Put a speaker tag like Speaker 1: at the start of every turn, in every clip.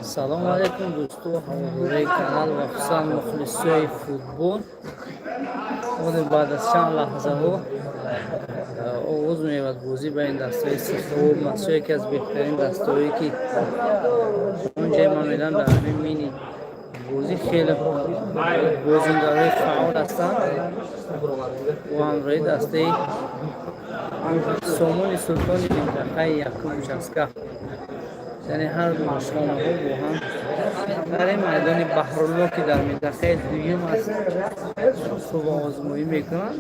Speaker 1: Салому алейкум, дӯсто, ҳаводораи канал ва хусусан мухлисои футбол. Ҳозир баъд аз чанд лаҳзаҳо оғоз меёбад бозӣ байни дастаҳои Сихову Мастчоҳ, яке аз беҳтарин дастаҳое, ки онҷае ман медонам, дар ҳамин мини бозӣ хеле бозингарои фаъол ҳастанд, бо ҳамроҳи дастаи Сомони Султони минтақаи якум участка. Яъне ҳар ду ошхонаҳо бо ҳам дар ин майдони Баҳрулло, ки дар минтақаи дуюм аст, қувваозмоӣ мекунанд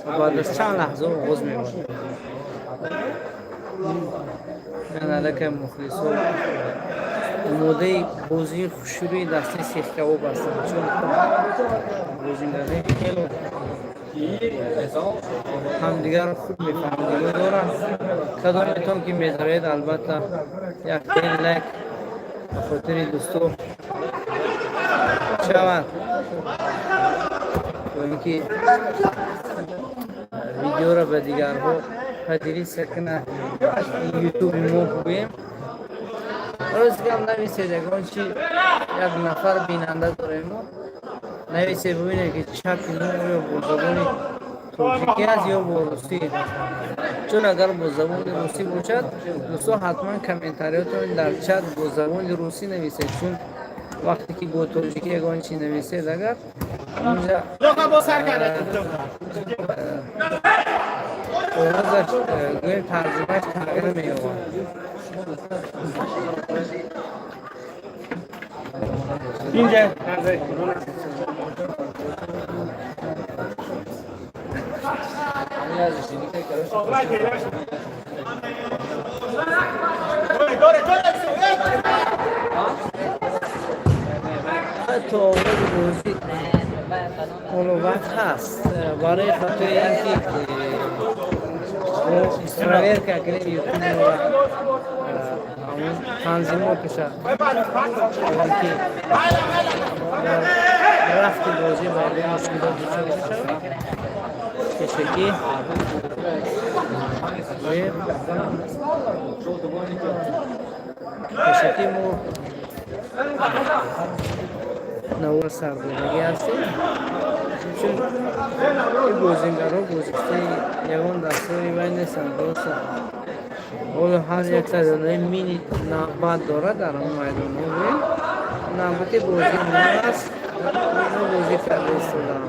Speaker 1: ва баъд аз чанд лаҳза оғоз меёбад. Аллакай мухлисо омодаи бозии хушрӯи дастаи Сехкабоб ҳастанд, чун бозингарои хело ҳамдигарро хуб мефаҳмидиҳо доранд. Кадометон ки медароед, албатта, як лайк ба хотири дӯсто шавад, то ин ки видеоро ба дигарҳо поделиться кунад ютуби мо. Гӯем, рост гап, нависед ягон чи. Як нафар бинанда дорем мо. Нависед, бубинед, ки чати мо оё бо забони тоҷикӣ аст ё бо русӣ. Чун агар бо забони русӣ бошад, дӯсто, ҳатман комментариётон дар чат бо забони русӣ нависед, чун вақте ки бо тоҷикӣ ягон чи нависед, агар унҷа овозаш, гӯем, тарҷумааш тағйир меёбад.
Speaker 2: Инҷа.
Speaker 1: То оғози бозӣ ҳоло вақт ҳаст. Барои хотири ин ки мо проверка кунем ютубро, ҳамон танзимоташа, ки дар рафти бозӣ ба ягон мушкилот дучор нашавад, пешакӣ пешакӣ мо навор сардодагӣ ҳастем, чун ин бозингарҳо бозистаи ягон дастаи вай нестанд. Просто ҳоло ҳар як сазонаи мини навбат дорад дар ҳамон майдонҳо. Гӯем, навбати бозии мо аст, мо бозӣ карда истодаам.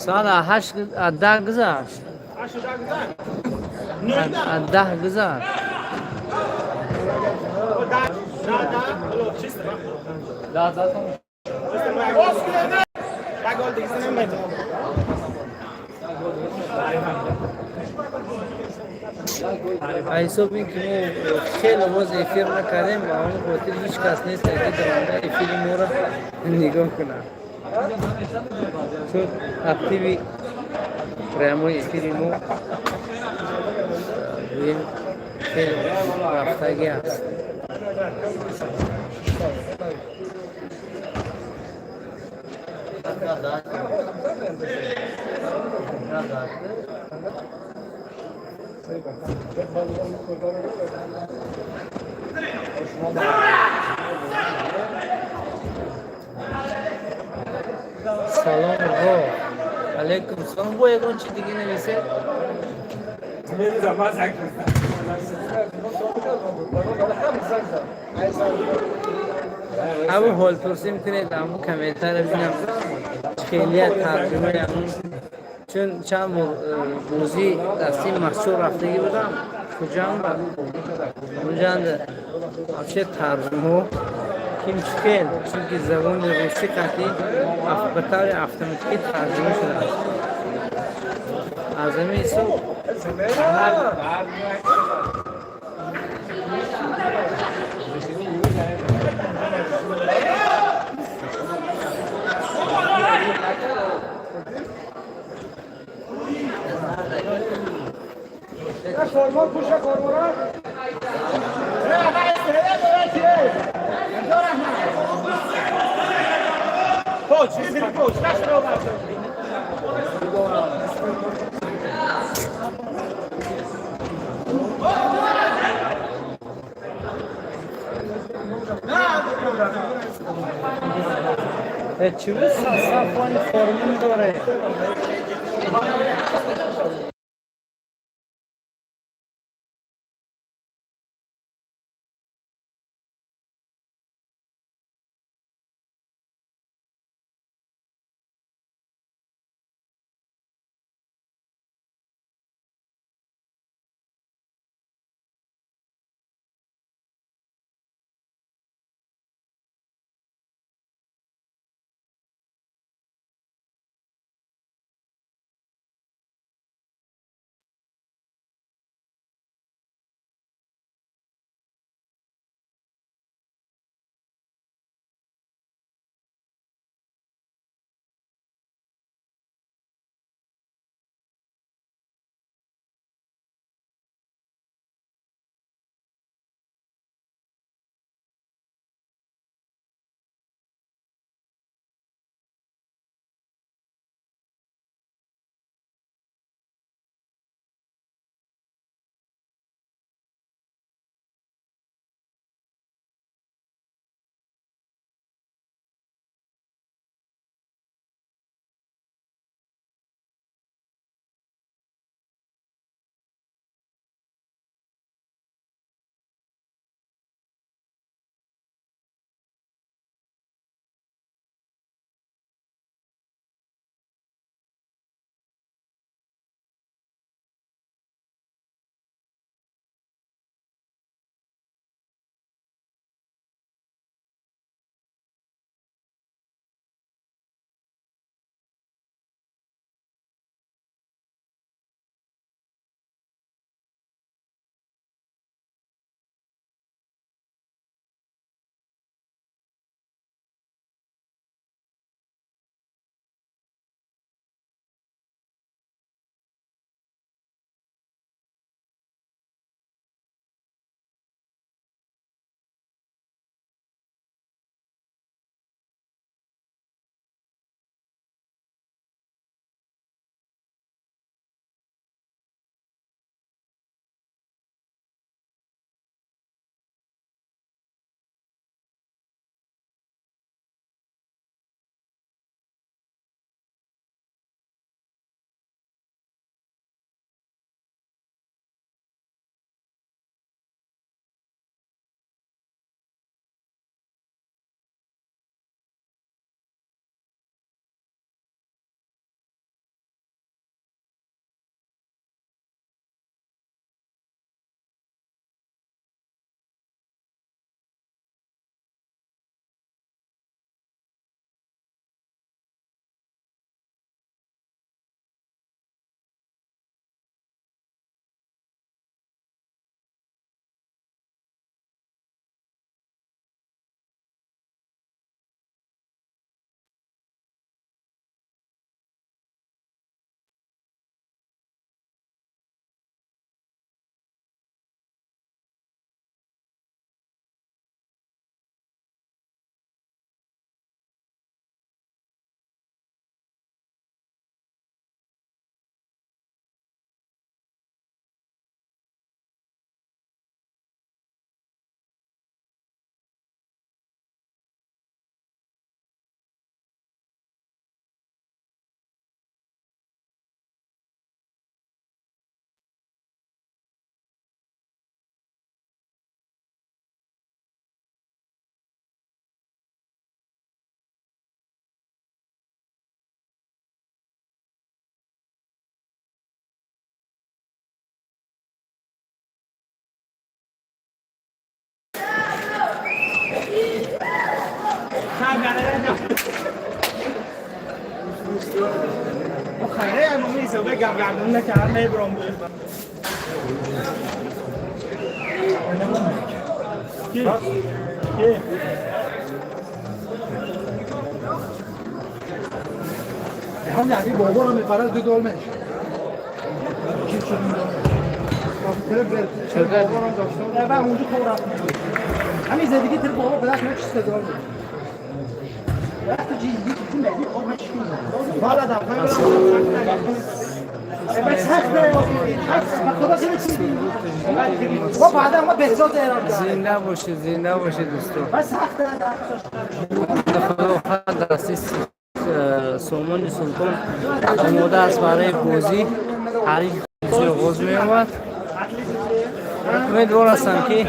Speaker 1: Соат 8, 10 гузашт, 10 гузашт. Ҳисоби ин ки мо хеле боз эфир накардем, ба ҳамон хотир ҳеҷ кас нест, ки даромада эфири моро нигоҳ кунад, чун активи прямой эфири мо, гӯем, хеле рафтагӣ аст. Салом ро, алейкум салом. Бо ягон чи дига нависед.
Speaker 2: نمیدونم، من زنگ.
Speaker 1: Ҳамун ҳолпурсӣ мекунед, ҳамун комментаро бинам, хелия тарҷумаи ҳамун, чун чанд бор бозӣ дастаи Мастчоҳ рафтагӣ будам Хуҷанд, унҷанда вообще тарҷумаҳо ким хел, чунки забони русӣ қатъи ба таври автоматикӣ тарҷума шудааст. Аз ҳамин ҳисоб Чӣ сафони формун доре?
Speaker 3: همین زندگی تر بابا پدرش من چیز دارم وقتی چیزی که مگی خب من چی بالا دارم من سخت خدا چه چیزی ما بعدا ما بهزاد ایران.
Speaker 1: Зинда бошед, зинда бошед, дӯстон.
Speaker 3: من سخت.
Speaker 1: Худо дасти Сомони Султон омода аст барои бозӣ. Ҳариф оғоз меёбад. Умедвор ҳастам, ки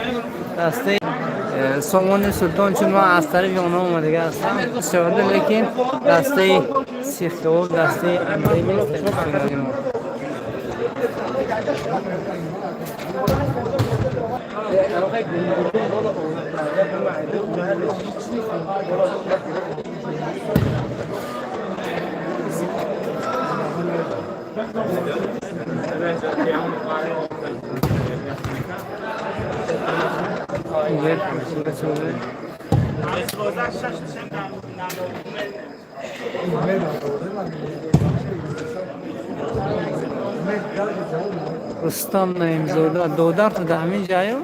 Speaker 1: дастаи Сомони Султон, чун ман аз тарафи онҳо омадага ҳастам шавада, лекин дастаи Сихкавоб дастаи Андрей нест, дӯстони мо. Инҷа. Рустам Наимзода, додар, ту дар ҳамин ҷаё?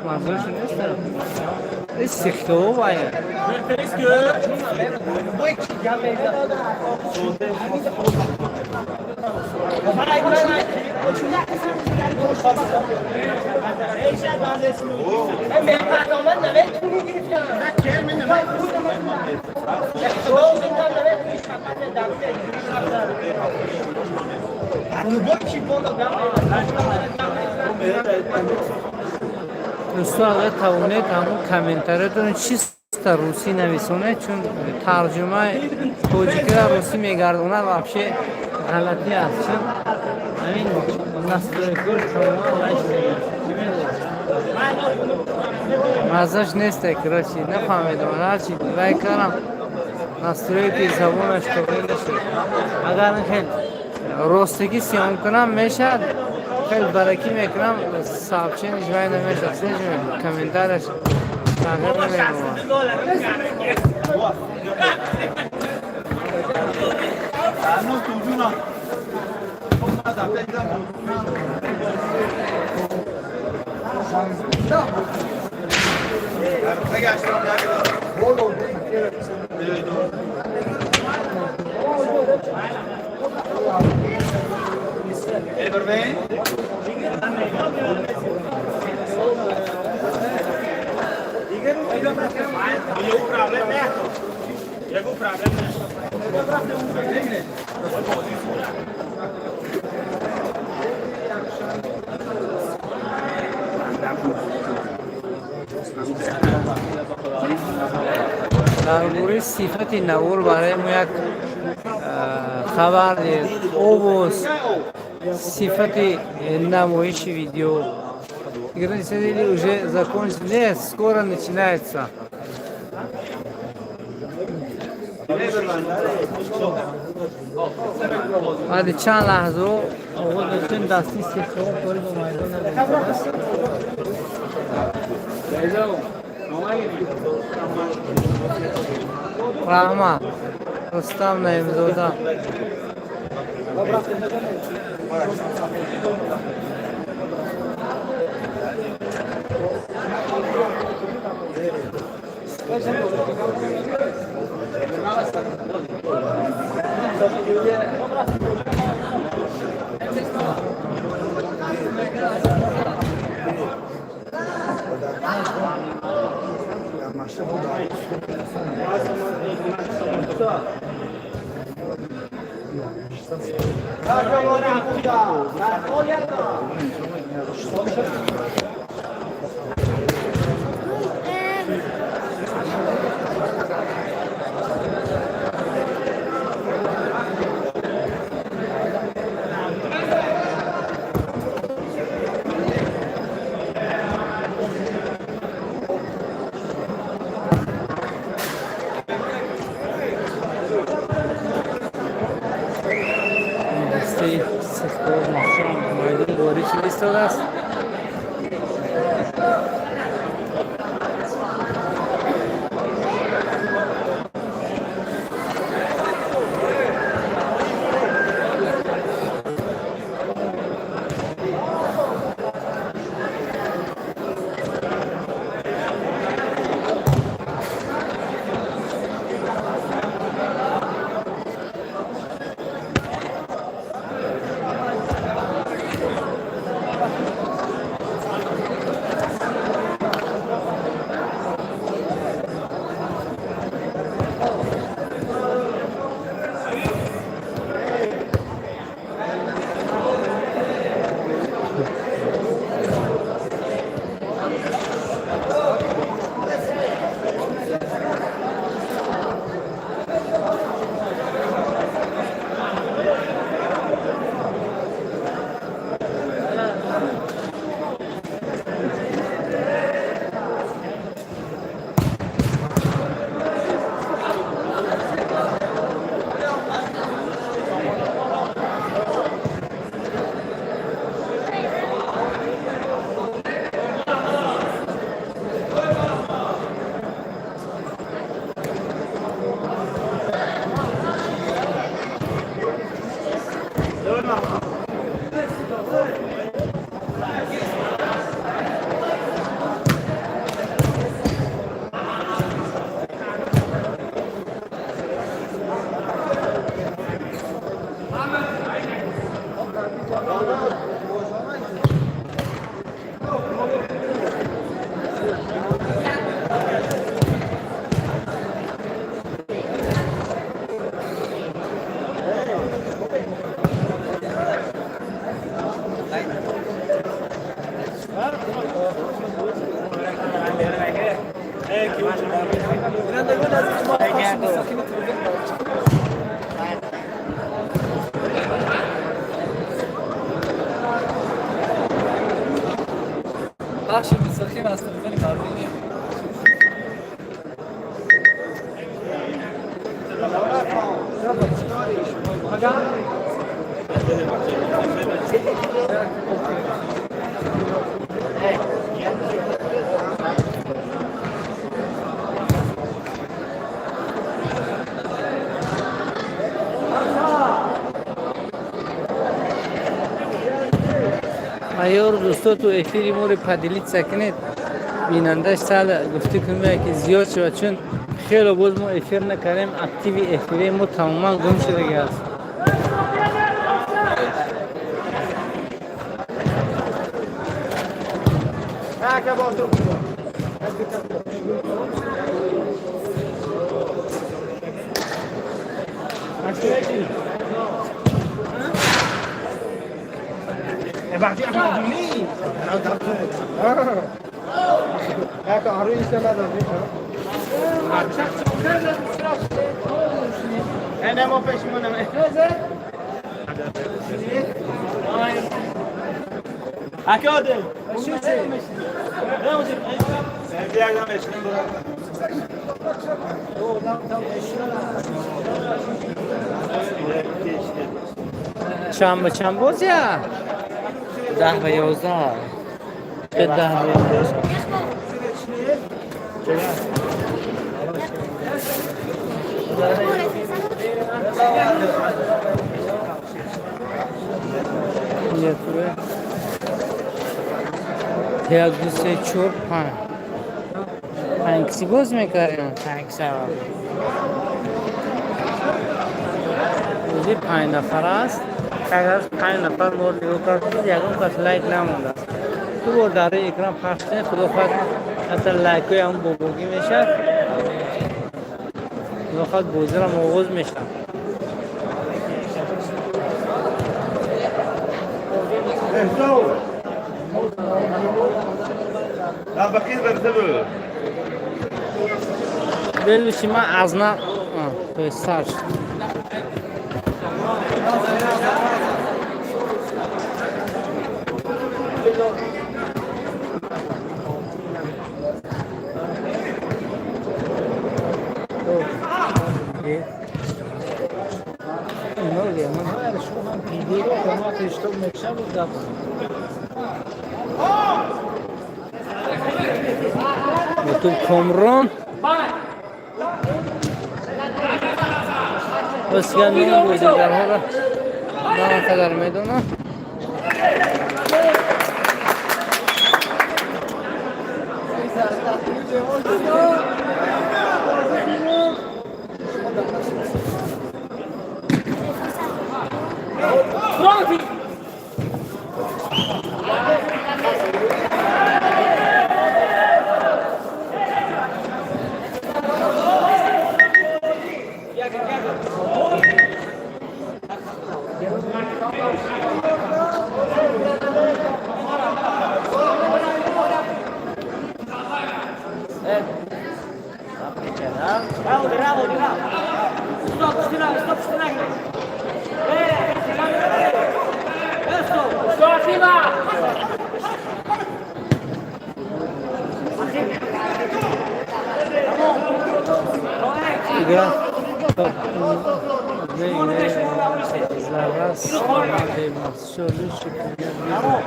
Speaker 1: Манзурашон нест, сихтову вая. Дӯстон, агар тавонед, ҳамун комментариятон чиста русӣ нависонед, чун тарҷумаи тоҷикиро русӣ мегардонад, вообще ғалатӣ аст, чун ҳамин настройкор маззаш несте. Короче, нафаҳмидам, ҳарчи вай кардам, настройки забонаш тоғри нашуд. Агар хел ростагӣ съём кунам, мешавад, хел баракӣ мекунам, сообщениш вай намешавад, комментарияш тағйир намеёбад. Дар бораи сифати навор барои мо як хабар диҳед. Овоз, сифати намоиши видео. Игра или уже закончится? Нет, скоро начинается. Баъди чанд лаҳзао оғоз мешавем. Дасти сехҳо кори ба майдон аст. Раҳмат, Рустам Наимзода. Дастаи Истиқлол Маҳкам майдон ворид шуда истодааст.
Speaker 2: بخش مستقیم از تلفن مردمی.
Speaker 1: Айёр дӯсто, ту эфири моро поделиться кунед, бинандаш сал гуфтӣ кунем, ки зиёд шавад, чун хело боз мо эфир накардем, активи эфири мо тамоман гум шудаги аст. Чанд ба чанд бозия? 10 ба 11. 10 ба 11. Як, ду, се, чор, панҷ. Панҷ киси боз мекардем? Бозӣ панҷ нафар аст. Агар панҷ нафар мо нигоҳ кард, ягон кас лайк намондааст. Ду бор дар рӯи экран пахш кунед, худо хоҳад, ҳатто лайкҳои ҳам бобогӣ мешавад. Худо хоҳад, бозирам оғоз мешавад. Белуши ман аз на то есть сар шуд.
Speaker 2: Видео иштирок мекушам гап.
Speaker 1: Бо Комрон ростиган номи бозигарҳоро на он қадар медонам.
Speaker 3: Bravo, bravo, bravo. Stop, stop, stop, stop.
Speaker 1: Игра за раз команды все лучше премьер-лига.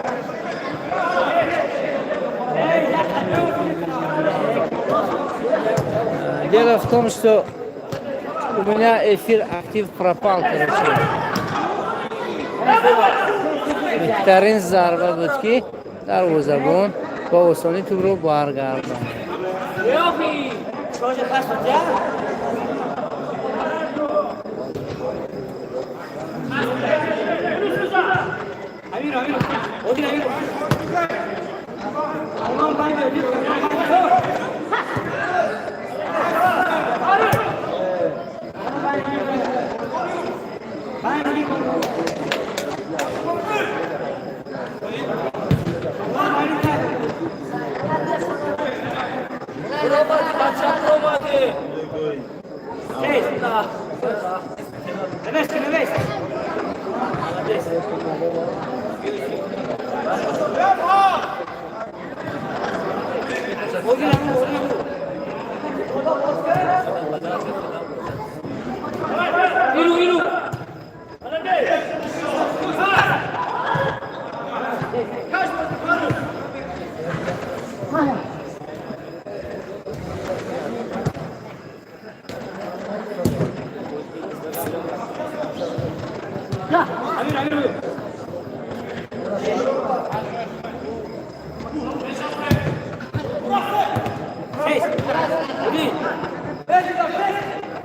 Speaker 1: Дело в том, что у меня эфир актив пропал, короче. Беҳтарин зарба буд, ки дарвозабон бо осонӣ тӯбро баргардонд.
Speaker 3: Cosa passa già? Amiro, Amiro, Odin, Amiro. Aman, ben.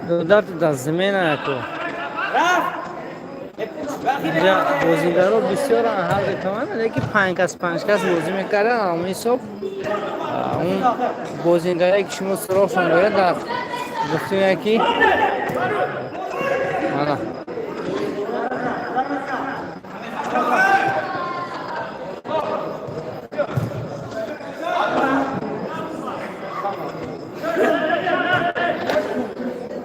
Speaker 1: Додар дар замена яко инҷа бозигаро бисёранд, ҳар ду команда, лекин панҷ кас, панҷ кас бозӣ мекарданд. Ҳамон ҳисоб он бозигарае, ки шумо суроғшон доред, дар гуфтем, ки мана.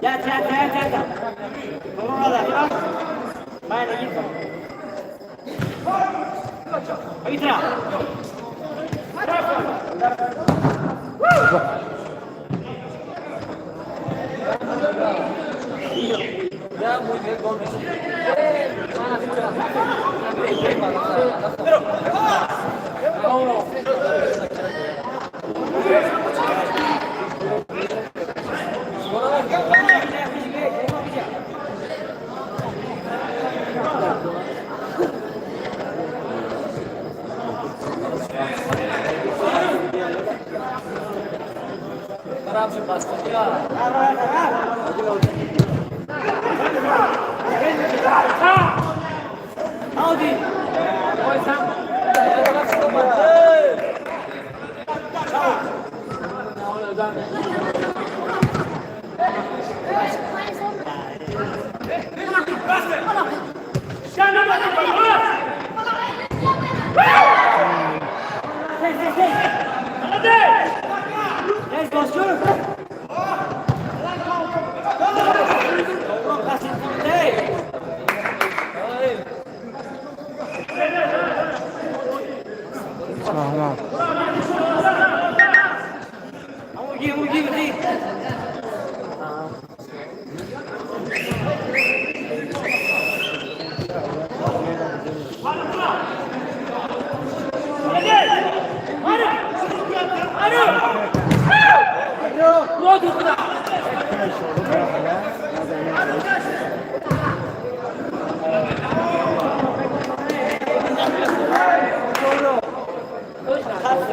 Speaker 3: Ya, ya, ya, ya, ya. Vai, Entra.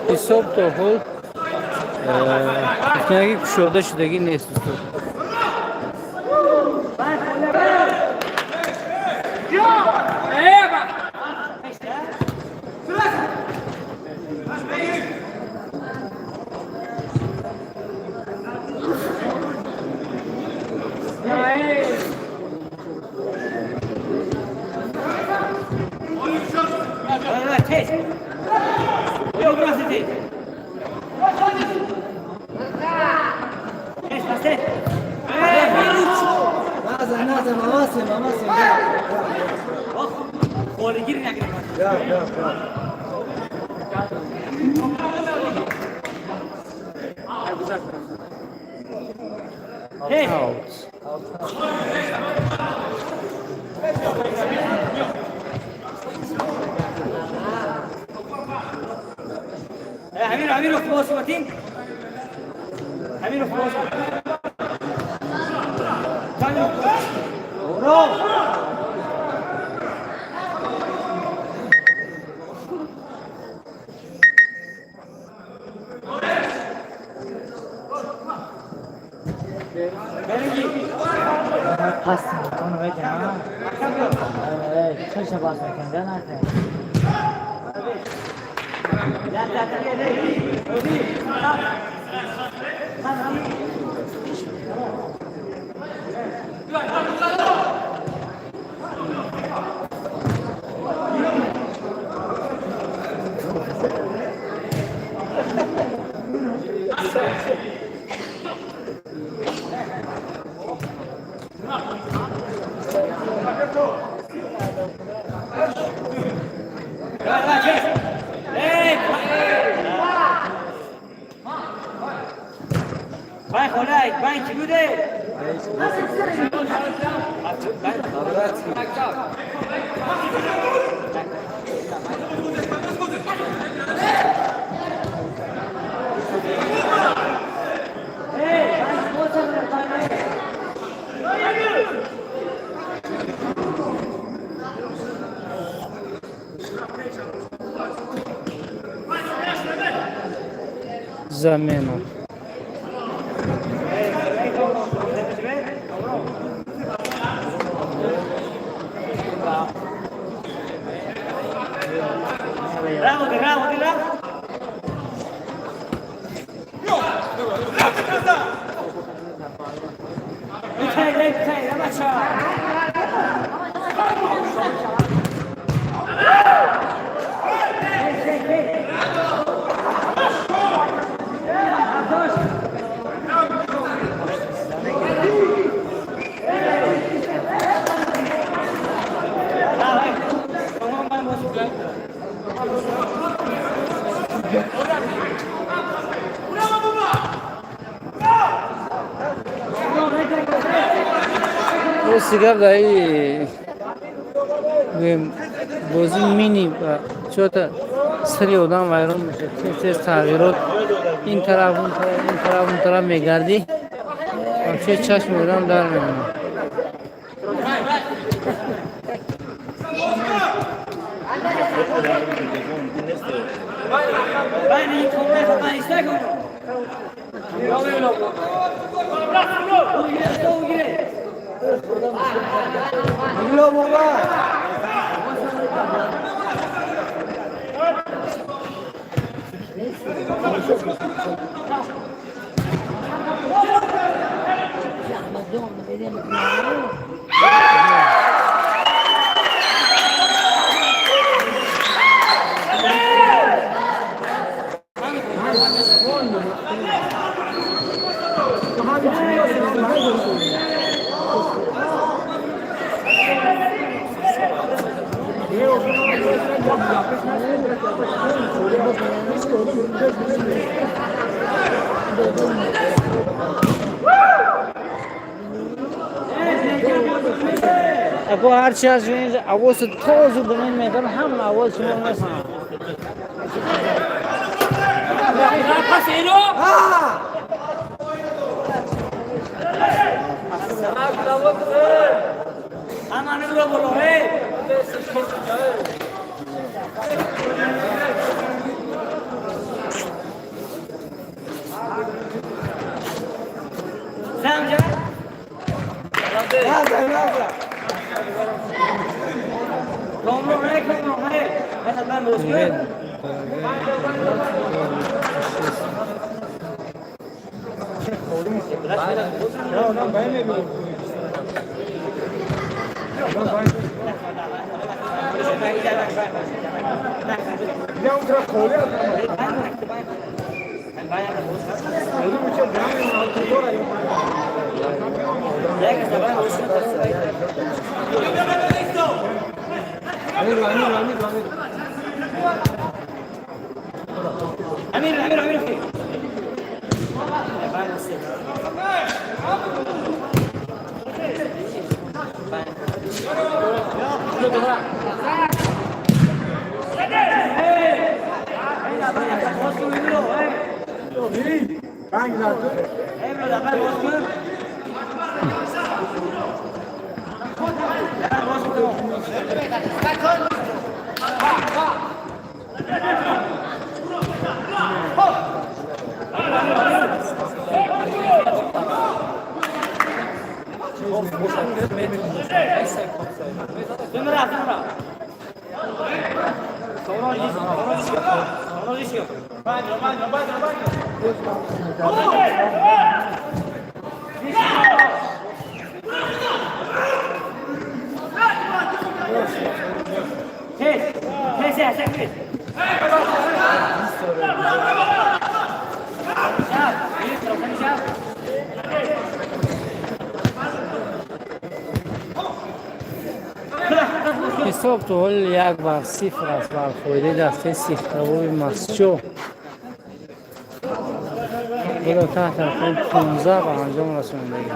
Speaker 1: Ҳисоб то ҳол гуфтанаги кушода шудагӣ нест, устод. Аут. Замена. Рости гап, дар бозӣ мини чота сари одам вайрон мешавад. Тез тез тағйирот, ин тараф, он тараф, ин тараф, он тараф мегардӣ, вообще чашми одам дар мемонад. Ако ҳарчи ҳаст, овози тозу баланд мекард, ҳама овоз шумо месмад. Привет, Ҳисоб то ҳол 1-0 аст бар фоидаи дастаи сихтабоби Мастчоҳ. Буро таҳти рақами 15 ба анҷом расондагӣ.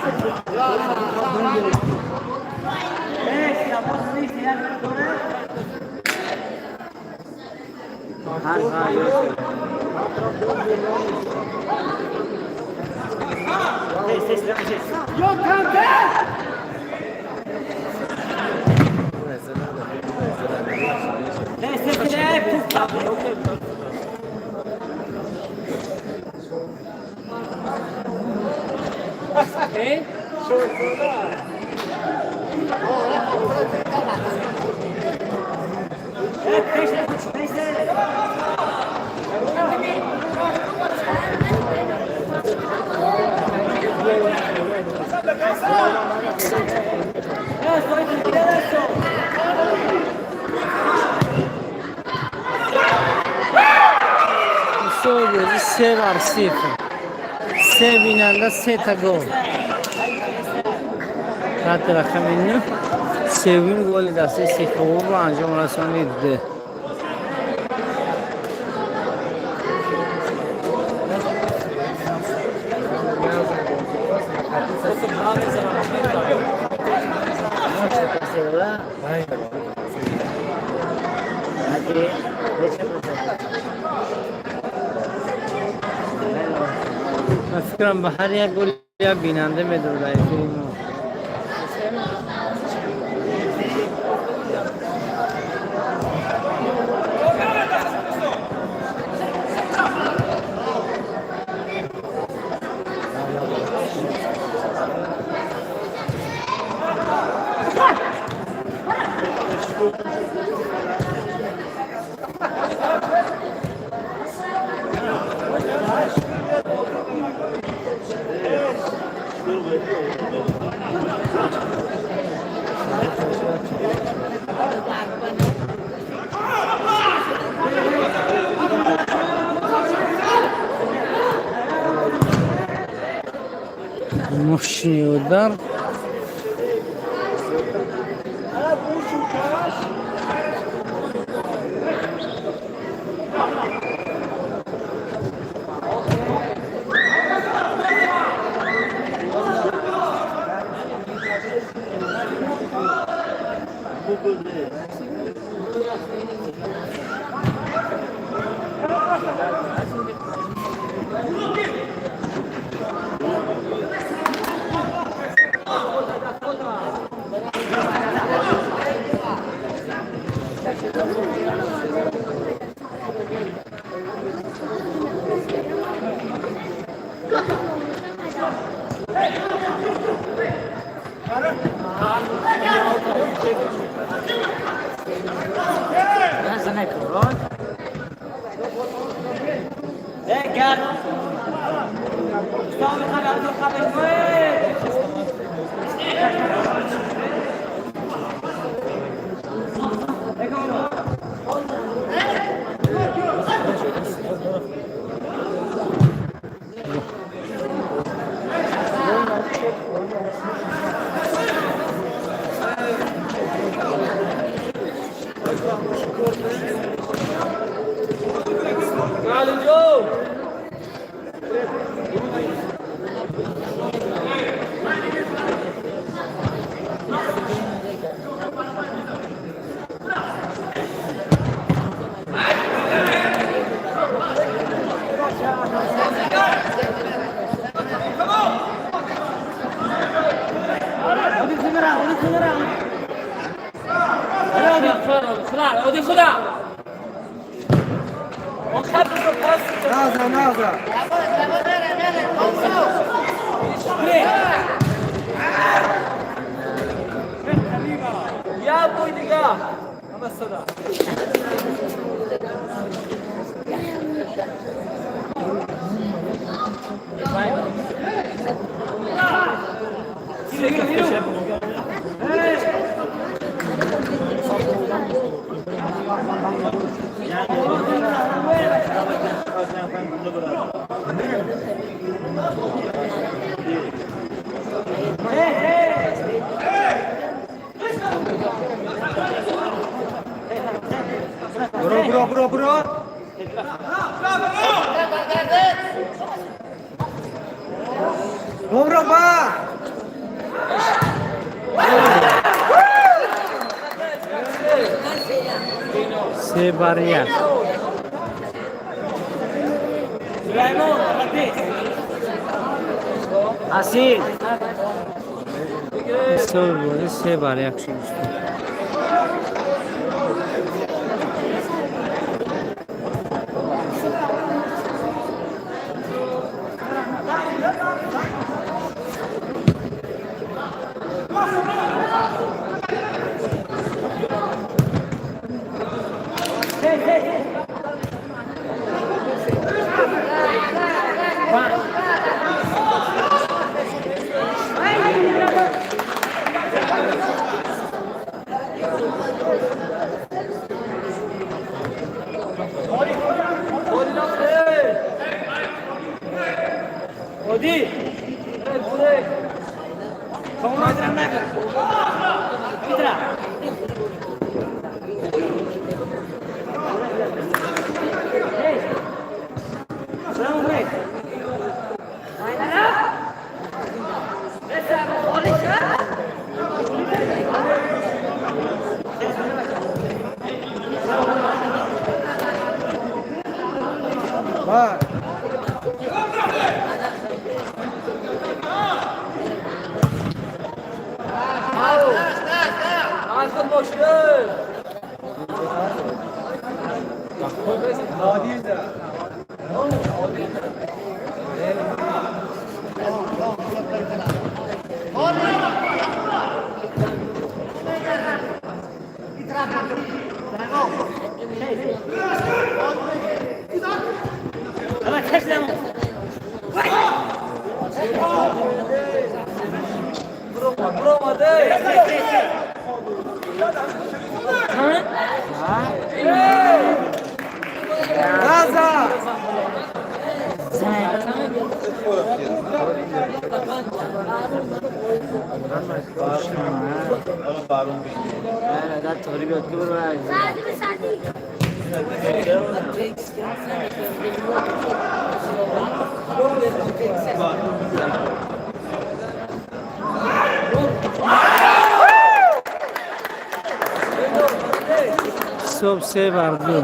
Speaker 1: Бозӣ 3-0. Се бинанда, сета гол. Хати рақами 9 севумин голи дастаи Истиқлолро анҷом расонид. Ман фикрам, ба ҳар як гол як бинанда медода эфири мо. Мощный удар.
Speaker 3: Bro, bro, bro, bro. Bro, bro.
Speaker 1: 3-1.
Speaker 3: Асил.
Speaker 1: Ҳисоби бозӣ 3-1 шуд, дӯстон. Ҳисоб 3-2.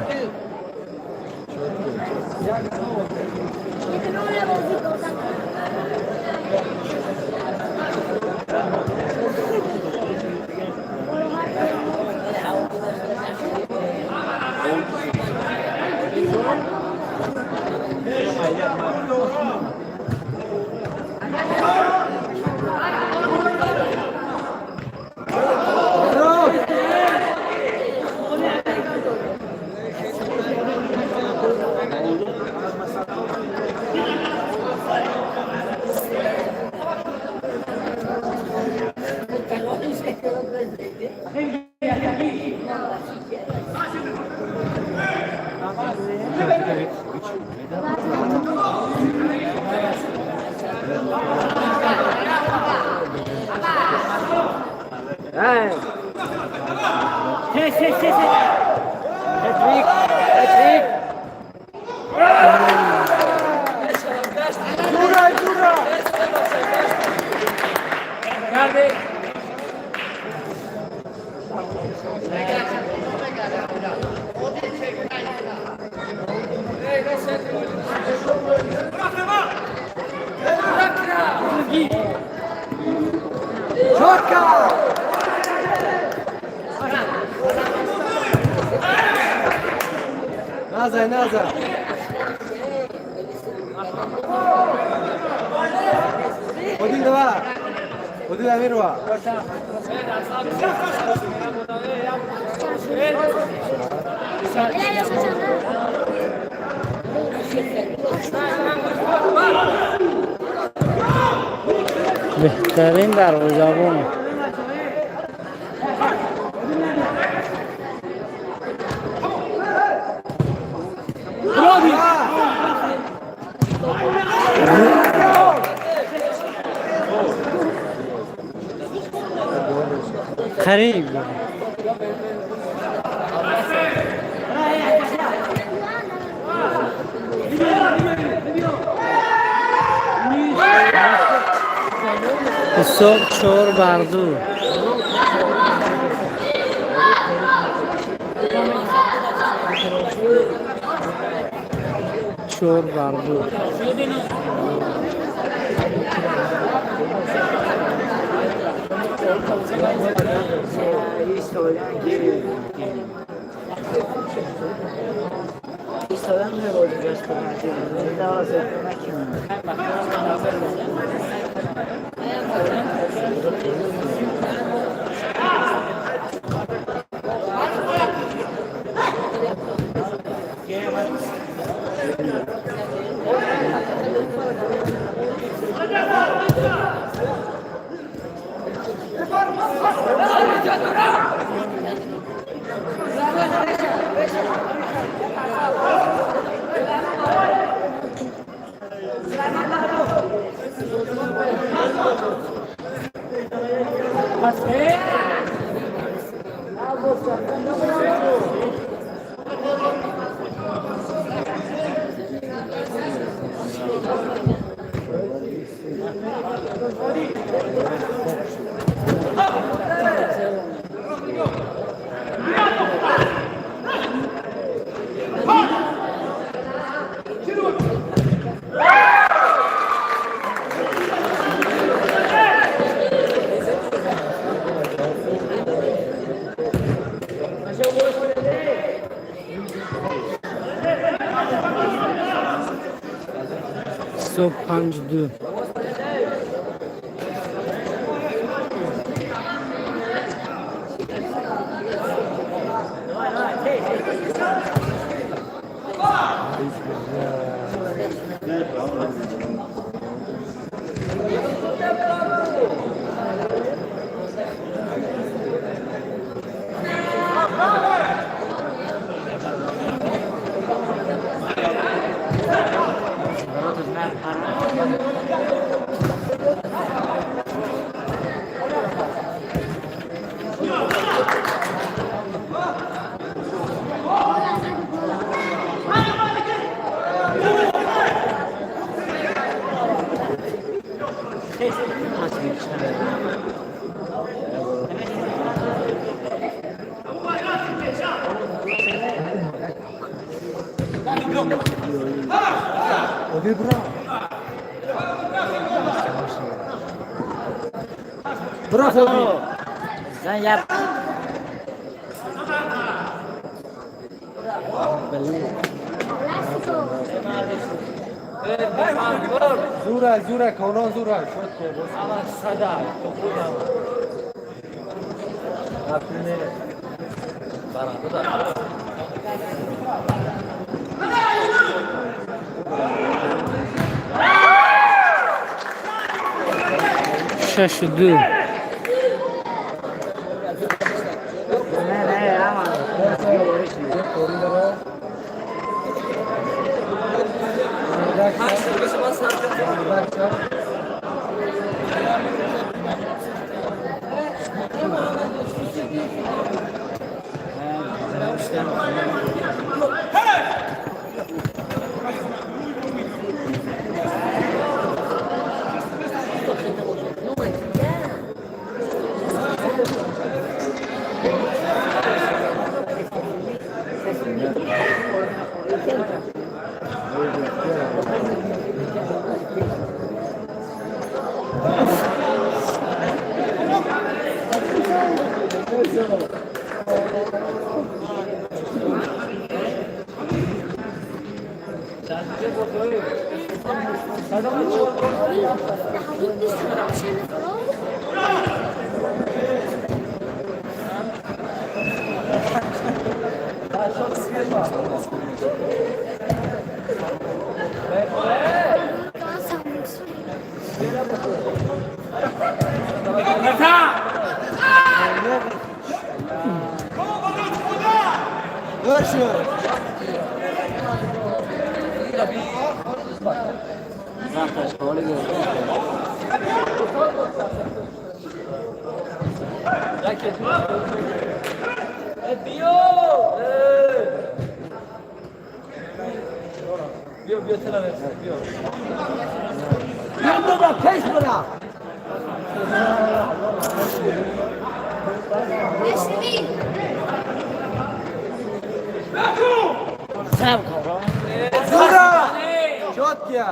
Speaker 1: Беҳтарин дарвозабон. Қариб. Ҳисоб 4-2. 4-2. Ҳисоб 5-2.
Speaker 4: زوره زوره کاران زوره شد که
Speaker 1: 6-2.
Speaker 2: بیا بیا تلا بیا.
Speaker 3: بیا بابا پیش برا.
Speaker 4: Зура! Шот кия!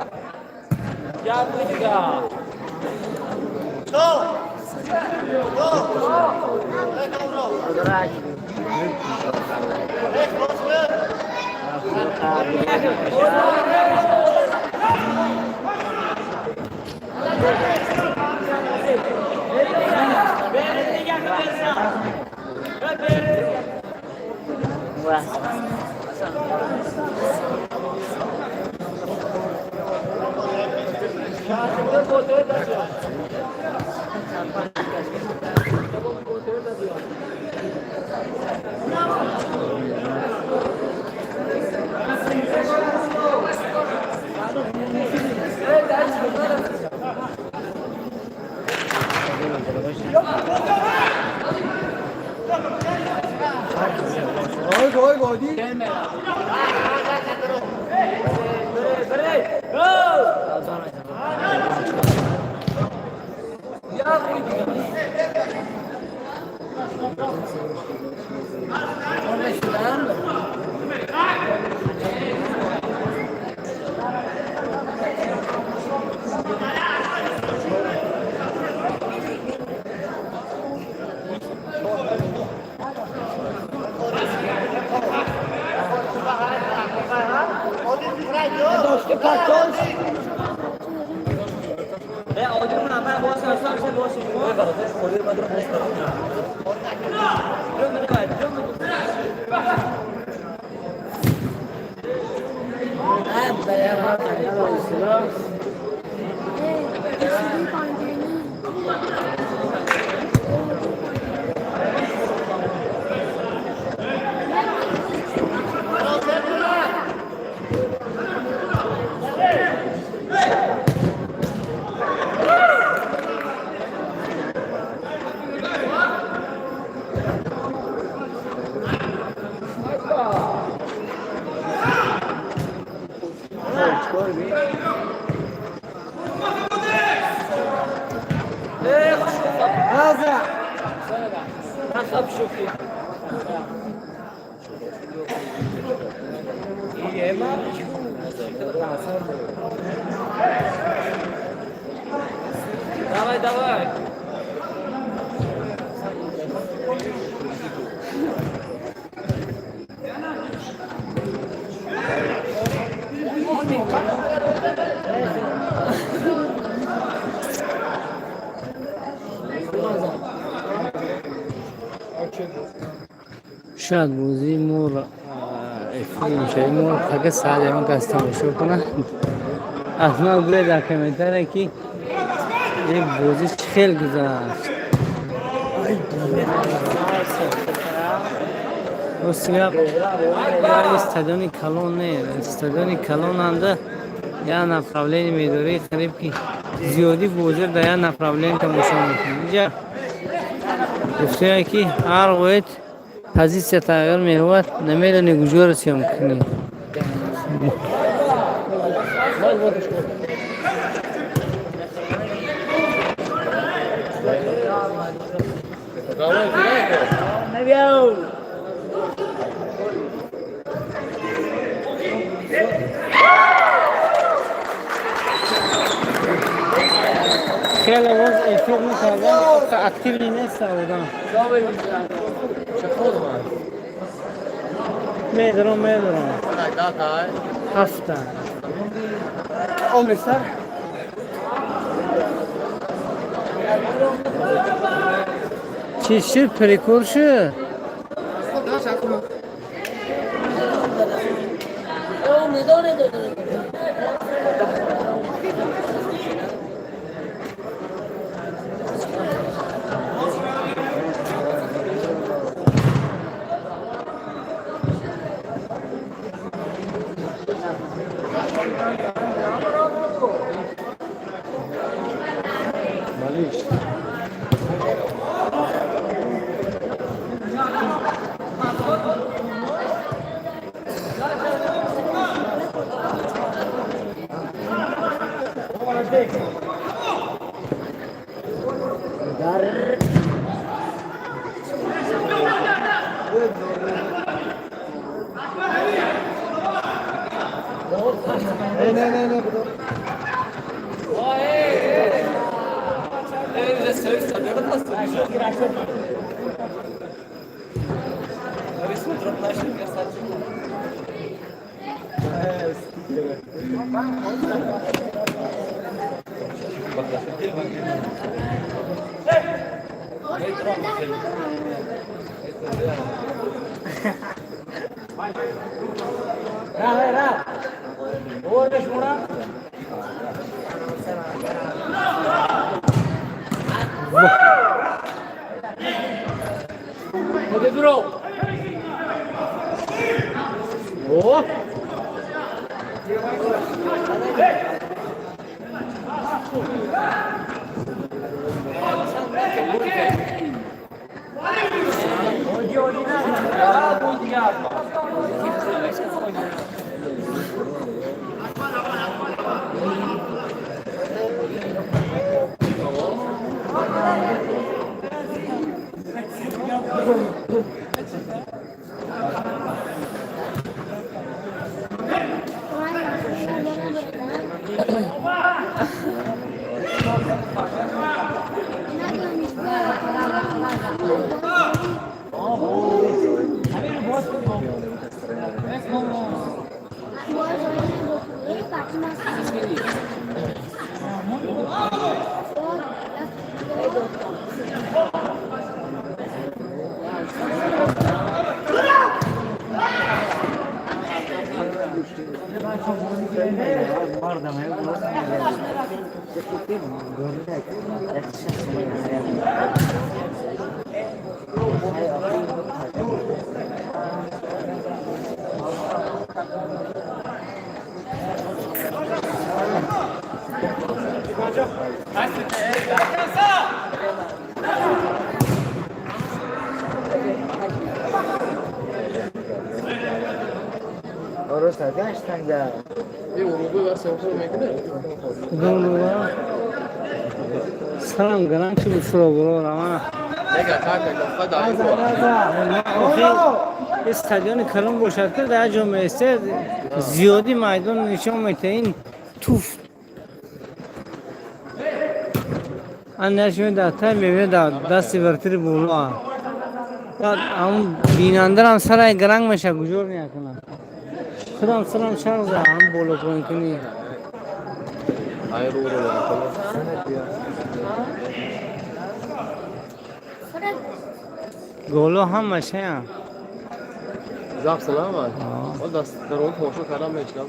Speaker 4: Ой, ой, годи. Наза!
Speaker 2: Давай, давай.
Speaker 1: Шояд бозии моро эфир мешавад. Мо фақат саат ягон кас тамошо кунад. Ҳатман гӯед дар комментария, ки ин бозӣ чӣ хел гузашт. Рости гап, як стадиони калон не, стадиони калонанда як направление медорӣ, қариб ки зиёдӣ бозиро дар як направление тамошо мекунӣ. Инҷа гуфтая, ки ҳар гоҳед позитсия тағйир меёбад, намедонӣ куҷоро съёмка кунӣ. Хеле боз эфир мекардам, активный неста одам. Медорам, медорам. Ҳафта.
Speaker 4: Омесар.
Speaker 1: Чӣ шуд, перекур шуд?
Speaker 4: Не, не, не, буду.
Speaker 1: Салам гарам ки буд суро рама. Стадиони калон бошад, ки дар ҷо меистед, зиёди майдон нишон метаҳ, ин туф ан нашме дар тай мебинад, дар дасти вартири боло ам бинандарам сарай гаранг меша, гужор мекунад. Худам сарам шарқ зад, ҳам боло поин кунӣ. Голо ҳамашаям.
Speaker 5: Запись набад. Ол даст дар он тамошо кардам мешнам.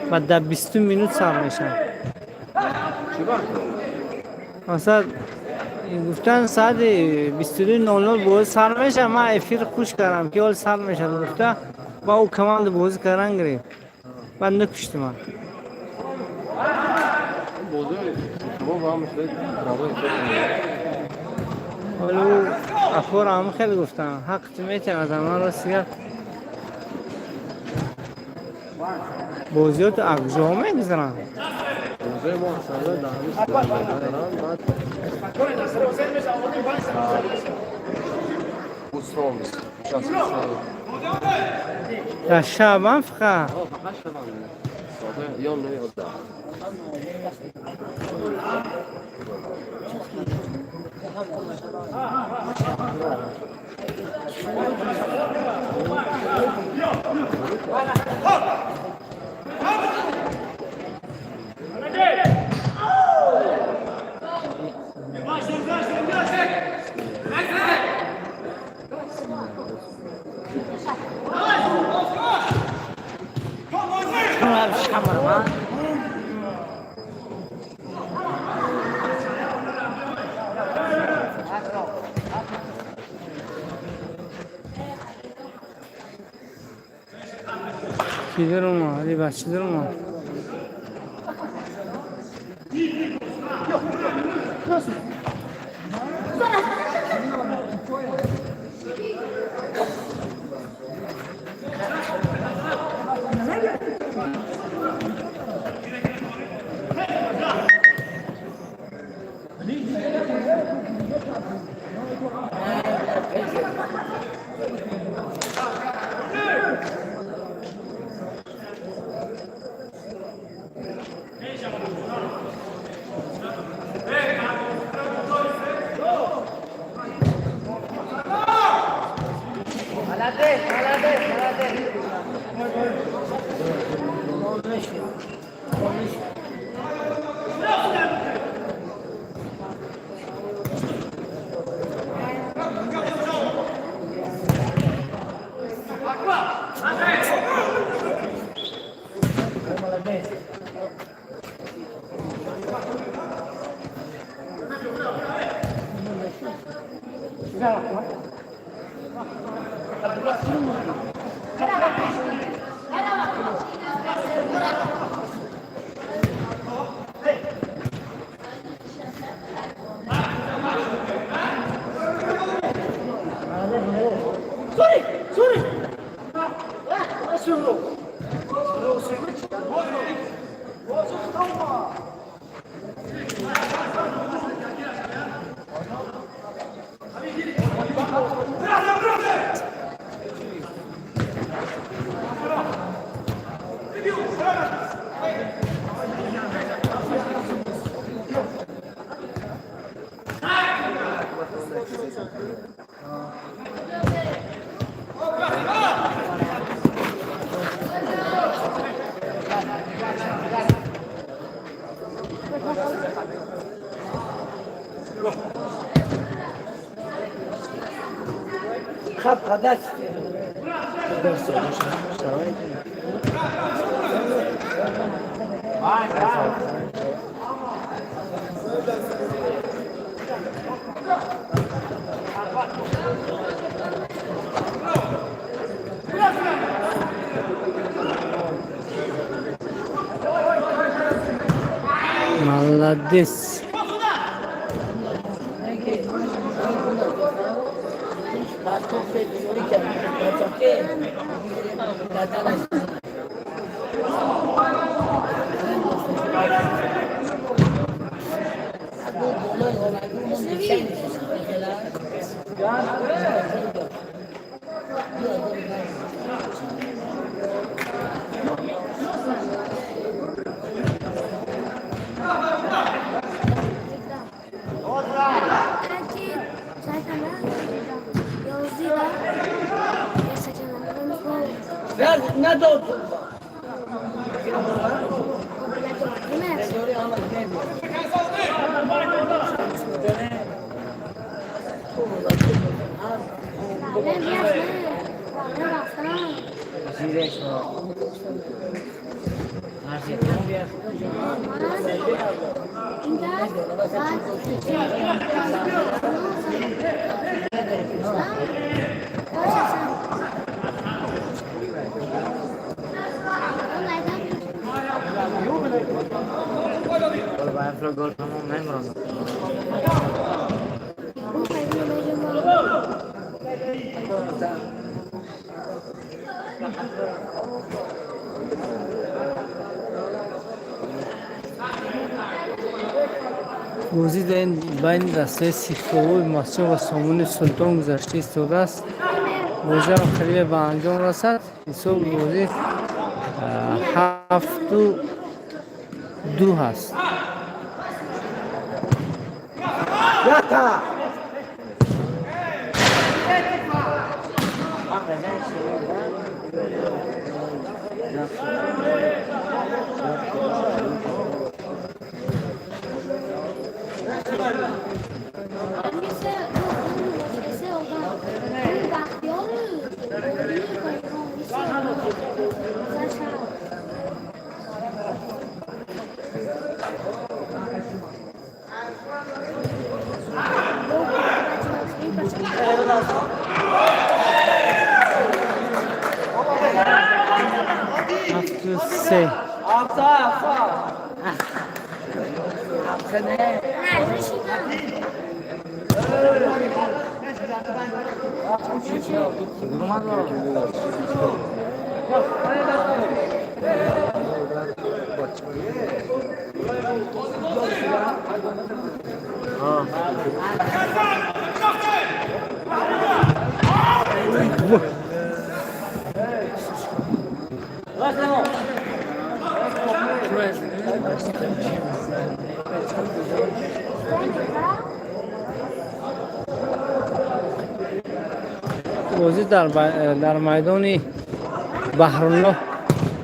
Speaker 1: Ва дар 20 минут сар мешавад.
Speaker 5: Чӣ вақт?
Speaker 1: Масалан, гуфтан соати 22:00 бозӣ сар мешавад. Ман эфир хуш кардам, ки ҳол сар мешавад гуфта, ба ӯ команда бозӣ кардан гирифт, баъд накушти ман.
Speaker 5: Бозӣ шумо ба ҳам мисли равон.
Speaker 1: Ҳоло ӯ афора ҳам хеле гуфтам, ҳақ ту метавонад. Ман рости гап, бозиёту акҷо мегузаранд.
Speaker 5: Бозии мо асалан дар ҳамин стадион мегузаранд, баъд Бустон 63.
Speaker 1: Дар шабам фақат.
Speaker 5: Фақат шабам, соате ё 9 ё 10.
Speaker 1: Ки дарома, али бачи дарома. Молодец. Бозӣ дар ин байни дастаи Сиховои Масҷид ва Сомони Султон гузашта истодааст. Бозиам қарибе ба анҷом расад. Ҳисоби бозӣ 7-2 ҳаст.
Speaker 4: Ята!
Speaker 1: 7-3. Бозӣ дар майдони Баҳруллоҳ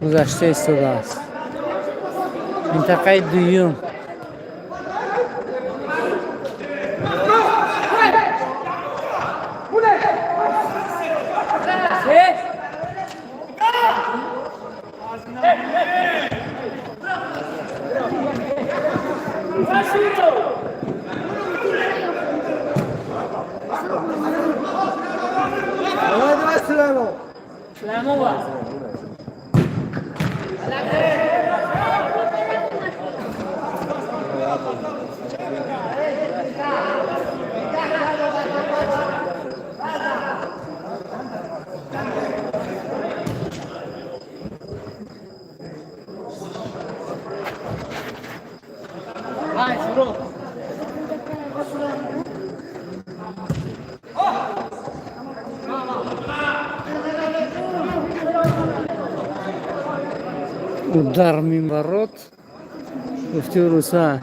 Speaker 1: гузашта истодааст. Минтақаи дуюм.
Speaker 4: Давай, давай, Сулеймон.
Speaker 2: Сулеймонова.
Speaker 1: Удар мимо ворот. Гуфти руса.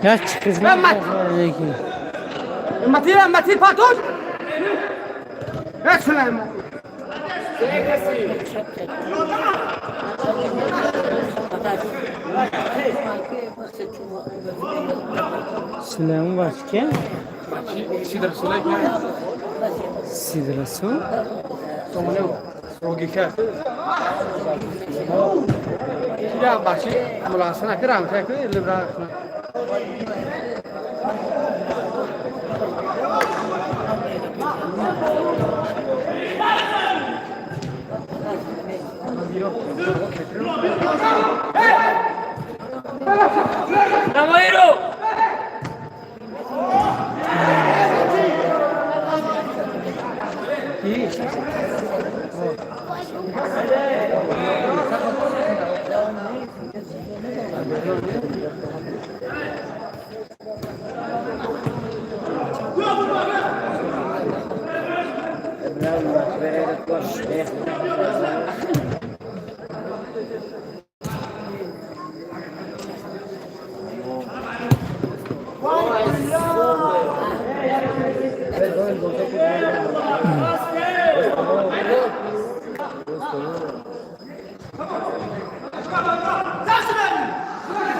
Speaker 1: Як хизмат.
Speaker 3: Мати, патон! Сулеймон.
Speaker 1: Сулеймон бачке? Сидрасул.
Speaker 2: Намоиро!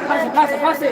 Speaker 2: Пасе, пасе, пасе!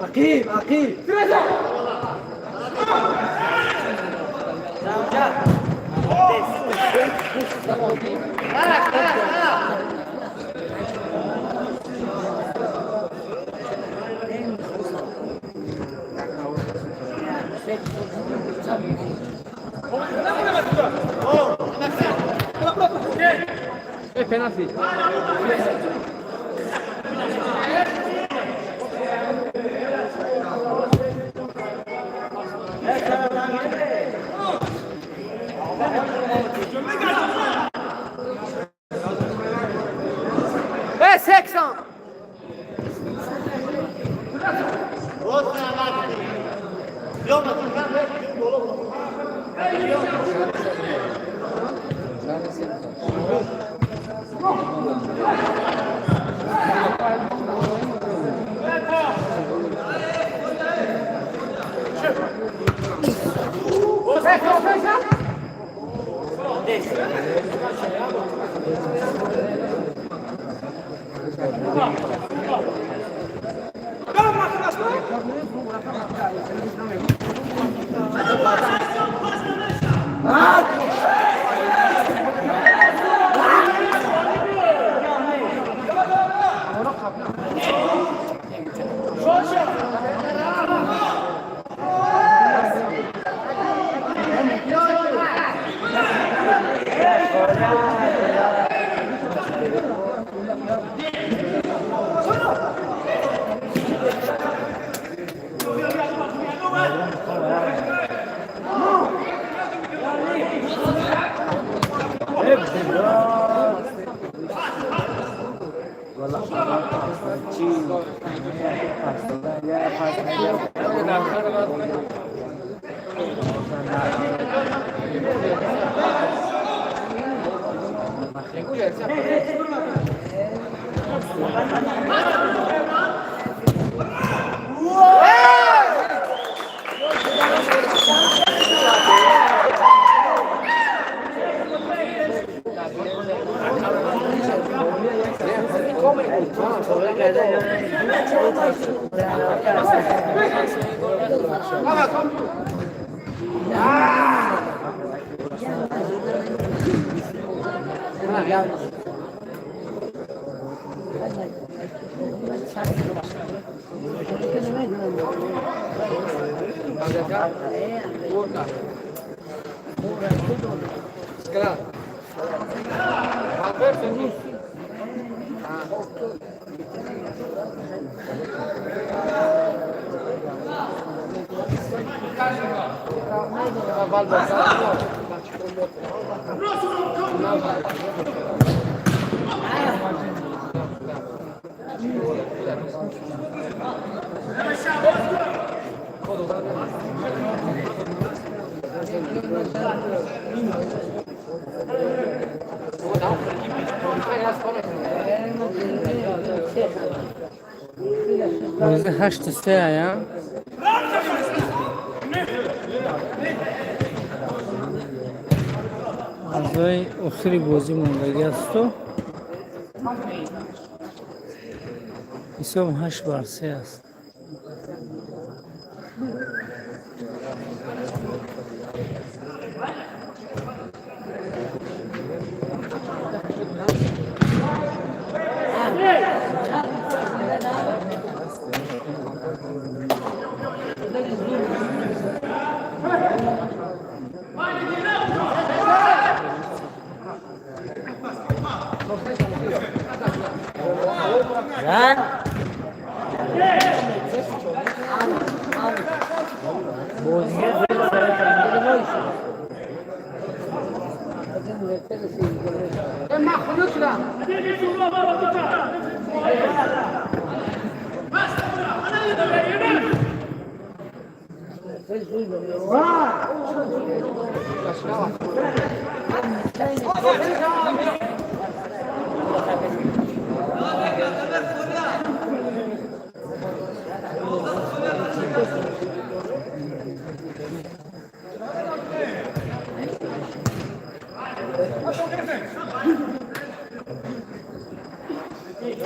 Speaker 4: Ақиб, ақиб.
Speaker 1: Penalti.
Speaker 3: E 80.
Speaker 1: Бозӣ 8-3 ая. Аъзои охири бозӣ мондагӣ асту. Ҳисоб 8-3 аст. 9-3.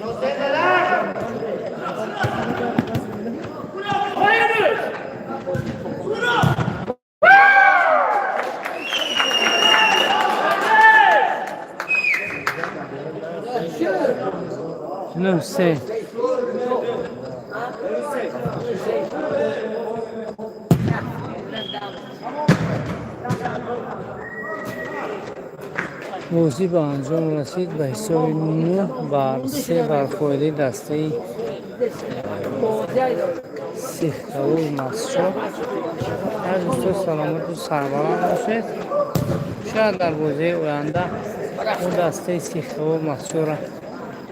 Speaker 1: Бозӣ ба анҷом расид ба ҳисоби 9-3 бар фоидаи дастаи Сихкабуд Мастчоҳ. Ҳар дӯсто саломату сарбаланд бошед. Шояд дар бозии оянда мо дастаи Сихкабуд Мастчоҳро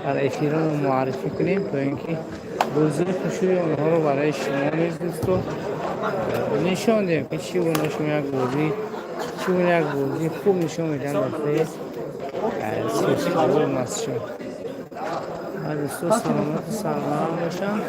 Speaker 1: дар эфирамон муаррифӣ кунем, то ин ки бозии хушрӯи онҳоро барои шумо низ, дӯсто, нишон диҳем, ки чӣ гуна шумо як бозӣ, чӣ гуна як бозии хуб нишон медиҳанд дастаи Сихкабуд Мастчоҳ. Ҳар дӯсто саломату сарбаланд бошанд.